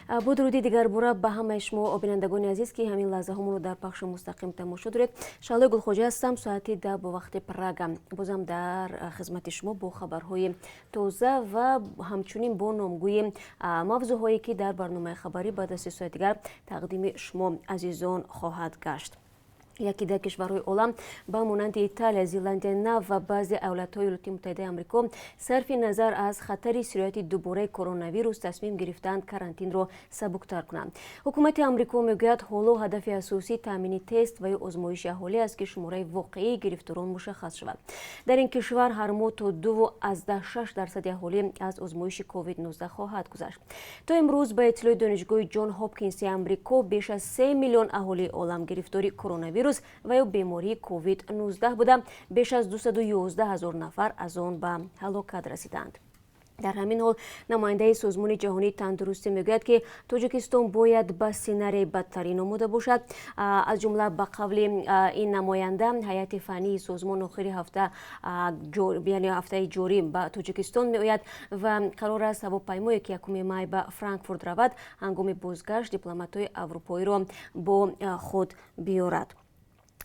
Бо дуруди дигарбора ба ҳамаи шумо, бинандагони азиз, ки ҳамин лаҳзаҳомонро дар пахши мустақим тамошо доред. Шаҳлои Гулхоҷа ҳастам. Соати 10 бо вақти Прага бозам дар хизмати шумо бо хабарҳои тоза ва ҳамчунин бо номгӯи мавзӯъҳое, ки дар барномаи хабарӣ баъд аз 3 соати дигар тақдими шумо азизон хоҳад гашт. Яке дар кишварҳои олам, ба монанди Италия, Зеландияи Нав ва баъзе давлатҳои Иёлоти Муттаҳидаи Амрико, сарфи назар аз хатари сирояти дубораи коронавирус, тасмим гирифтаанд карантинро сабуктар кунанд. Ҳукумати Амрико мегӯяд, ҳоло ҳадафи асосӣ таъмини тест ва ё озмоиши аҳолӣ аст, ки шумораи воқеии гирифторон мушаххас шавад. Дар ин кишвар ҳар моҳ то 2,6% аҳолӣ аз озмоиши COVID-19 хоҳад гузашт. То имрӯз, ба иттилои Донишгоҳи Ҷон Ҳопкинси Амрико, беш аз 3 миллион аҳолии олам гирифтори коронавирус ва ё бемории COVID-19 буда, беш аз 211 ҳазор нафар аз он ба ҳалокат расиданд. Дар ҳамин ҳол намояндаи Созмони Ҷаҳонии Тандурустӣ мегӯяд, ки Тоҷикистон бояд ба сценарияи бадтарин омода бошад. Аз ҷумла, ба қавли ин намоянда, ҳайати фаннии созмон охири ҳафта, яъне ҳафтаи ҷорӣ, ба Тоҷикистон меояд ва қарор аст ҳавопаймое, ки 1 май ба Франкфурт равад, ҳангоми бозгашт дипломатҳои аврупоиро бо худ биёрад.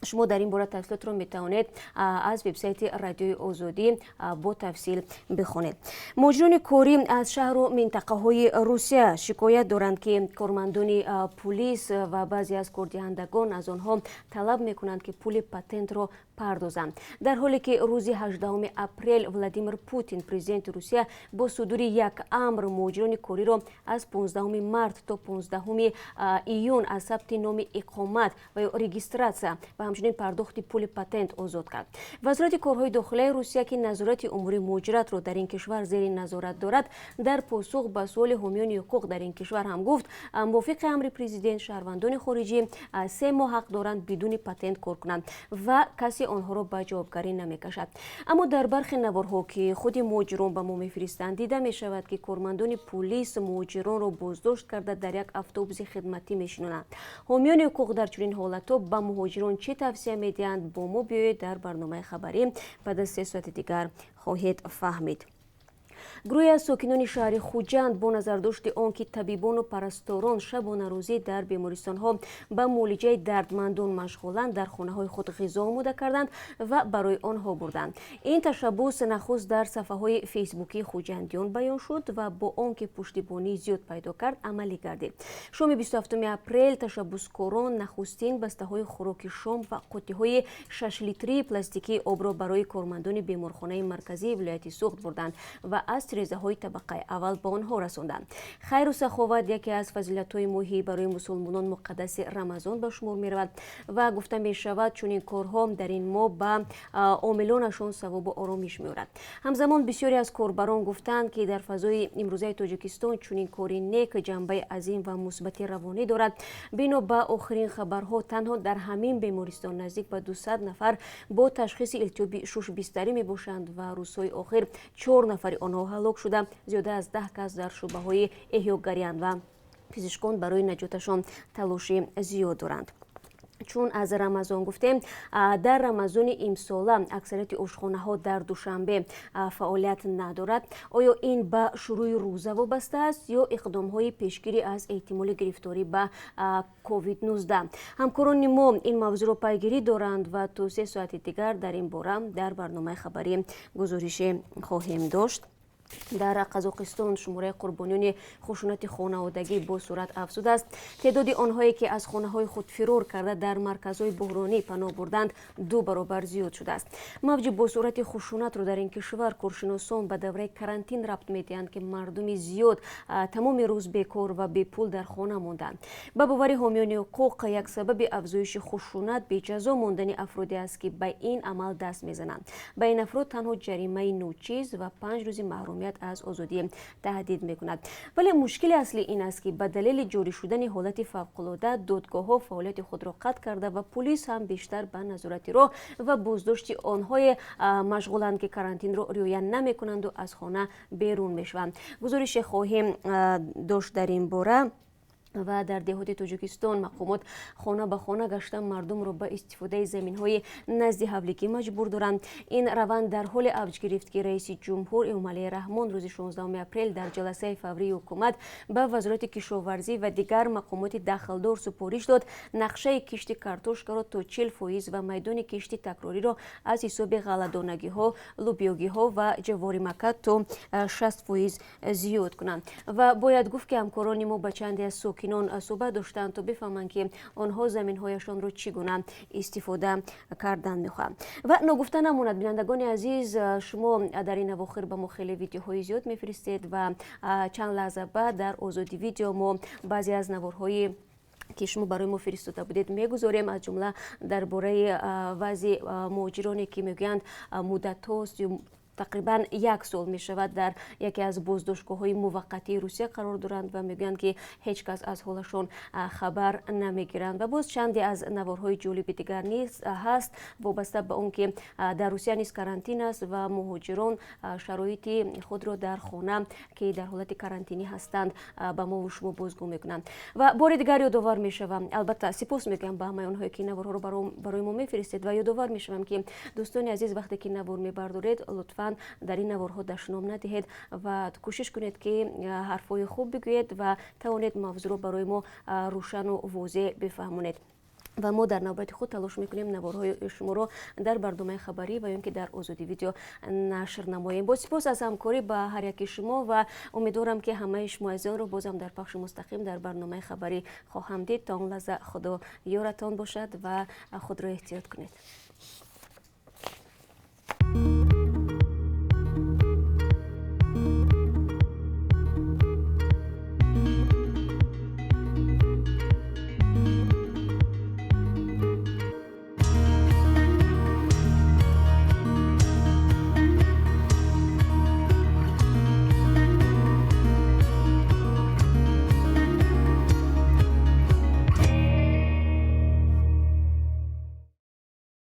Шумо дар ин бора тафсилотро метавонед аз вебсайти Радиои Озодӣ бо тафсил бихонед. Муҳоҷирони корӣ аз шаҳру минтақаҳои Русия шикоят доранд, ки кормандони пулис ва баъзе аз кордиҳандагон аз онҳо талаб мекунанд, ки пули патентро пардозанд, дар ҳоле ки рӯзи 18 апрел Владимир Путин, президенти Русия, бо судури як амр муҳоҷирони кориро аз 15 март то 15 июн аз сабти номи иқомат ва ё регистрация ва ҳамчунин пардохти пули патент озод кард. Вазорати корҳои дохилаи Русия, ки назорати умури муҳоҷиратро дар ин кишвар зери назорат дорад, дар посух ба суоли ҳомиёни ҳуқуқ дар ин кишвар ҳам гуфт, мувофиқи амри президент шаҳрвандони хориҷӣ 3 моҳ ҳақ доранд бидуни патент кор кунанд ва касе онҳоро ба ҷавобгарӣ намекашад. Аммо дар бархе наворҳо, ки худи муҳоҷирон ба мо мефиристанд, дида мешавад, ки кормандони пулис муҳоҷиронро боздошт карда, дар як автобуси хидматӣ мешинонанд. Ҳомиёни ҳуқуқ дар чунин ҳолатҳо ба муҳоҷирон чӣ тавсия медиҳанд? Бо мо биёед, дар барномаи хабарӣ баъд аз 3 соати дигар хоҳед фаҳмид. Гурӯҳе аз сокинони шаҳри Хуҷанд бо назардошти он ки табибону парасторон шабонарӯзӣ дар бемористонҳо ба муолиҷаи дардмандон машғуланд, дар хонаҳои худ ғизо омода карданд ва барои онҳо бурданд. Ин ташаббус нахуст дар сафҳаҳои фейсбукии хуҷандиён баён шуд ва бо он ки пуштибонии зиёд пайдо кард, амалӣ гардид. Шоми 27 апрел ташаббускорон нахустин бастаҳои хӯроки шом ва қуттиҳои 6 литрии пластикии обро барои кормандони беморхонаи марказии вилояти Суғд бурданд ва аз тирезаҳои табақаи аввал ба онҳо расонданд. Хайру саховат яке аз фазилатҳои моҳи барои мусулмонон муқаддаси Рамазон ба шумор меравад ва гуфта мешавад, чунин корҳо дар ин моҳ ба омилонашон савобу оромиш меорад. Ҳамзамон бисёре аз корбарон гуфтанд, ки дар фазои имрӯзаи Тоҷикистон чунин кори нек ҷанбаи азим ва мусбати равонӣ дорад. Бино ба охирин хабарҳо, танҳо дар ҳамин бемористон наздик ба 200 нафар бо ташхиси илтиҳоби шуш бистарӣ мебошанд ва рӯзҳои охир чор нафари онҳо ҳалок шуда, зиёда аз 10 кас дар шӯъбаҳои эҳёгариянд ва пизишкон барои наҷоташон талоши зиёд доранд. Чун аз Рамазон гуфтем, дар Рамазони имсола аксарияти ошхонаҳо дар Душанбе фаъолият надорад. Оё ин ба шурӯи рӯза вобаста аст ё иқдомҳои пешгирӣ аз эҳтимоли гирифторӣ ба COVID-19? Ҳамкорони мо ин мавзӯъро пайгирӣ доранд ва то 3 соати дигар дар ин бора дар барномаи хабарӣ гузорише хоҳем дошт. Дар Қазоқистон шумораи қурбониёни хушунати хонаводагӣ бо суръат афзудааст. Теъдоди онҳое, ки аз хонаҳои худ фирор карда, дар марказҳои буҳронӣ паноҳ бурданд, ду баробар зиёд шудааст. Мавҷи босуръати хушунатро дар ин кишвар коршиносон ба давраи карантин рабт медиҳанд, ки мардуми зиёд тамоми рӯз бекор ва бепул дар хона монданд. Ба бовари ҳомиёни ҳуқуқ, як сабаби афзоиши хушунат беҷазо мондани афроде аст, ки ба ин амал даст мезананд. Ба ин афрод танҳо ҷаримаи ночиз ва 5 рӯзи маҳрумият аз озодӣ таҳдид мекунад. Вале мушкили аслӣ ин аст, ки ба далели ҷорӣ шудани ҳолати фавқулода додгоҳҳо фаъолияти худро қатъ карда ва пулис ҳам бештар ба назорати роҳ ва боздошти онҳое машғуланд, ки карантинро риоя намекунанду аз хона берун мешаванд. Гузорише хоҳем дошт дар ин бора. Ва дар деҳоти Тоҷикистон мақомот хона ба хона гашта, мардумро ба истифодаи заминҳои назди ҳавлигӣ маҷбур доранд. Ин раванд дар ҳоле авҷ гирифт, ки раиси ҷумҳур Эмомалӣ Раҳмон рӯзи 16 апрел дар ҷаласаи фаврии ҳукумат ба Вазорати кишоварзӣ ва дигар мақомоти дахлдор супориш дод нақшаи кишти картошкаро то 40% ва майдони кишти такрориро аз ҳисоби ғалладонагиҳо, лӯбиёгиҳо ва ҷаворимакка то 60% зиёд кунанд. Ва бояд гуфт, ки ҳамкорони мо ба чанде аз сокинон суҳбат доштанд, то бифаҳманд, ки онҳо заминҳояшонро чӣ гуна истифода кардан мехоҳанд. Ва ногуфта намонад, бинандагони азиз, шумо дар ин авохир ба мо хеле видеоҳои зиёд мефиристед ва чанд лаҳза баъд дар Озоди Видео мо баъзе аз наворҳои ки шумо барои мо фиристода будед, мегузорем, аз ҷумла дар бораи вазъи муҳоҷироне, ки мегӯянд, муддатҳост, тақрибан як сол мешавад, дар яке аз боздоштгоҳҳои муваққатии Русия қарор доранд ва мегӯянд, ки ҳеҷ кас аз ҳолашон хабар намегиранд. Ва боз чанде аз наворҳои ҷолиби дигар низ ҳаст, вобаста ба он ки дар Русия низ карантин аст ва муҳоҷирон шароити худро дар хона, ки дар ҳолати карантинӣ ҳастанд, ба мо шумо бозгӯ мекунанд. Ва бори дигар ёдовар мешавам, албатта сипос мегӯям ба ҳамаи онҳое, ки наворҳоро барои мо мефиристед, ва ёдовар мешавам, ки дӯстони азиз, вақте ки навор мебардоред, лутфан дар ин наворҳо дашном надиҳед ва кӯшиш кунед, ки ҳарфҳои хуб бигӯед ва тавонед мавзӯъро барои мо рӯшану возеҳ бифаҳмонед. Ва мо дар навбати худ талош мекунем наворҳои шуморо дар барномаи хабарӣ ва ё ки дар Озоди Видео нашр намоем. Бо сипос аз ҳамкорӣ ба ҳар яки шумо ва умедворам, ки ҳамаи шумо азизонро бозам дар пахши мустақим дар барномаи хабарӣ хоҳам дид. То он лаҳза Худо ёратон бошад ва худро эҳтиёт кунед.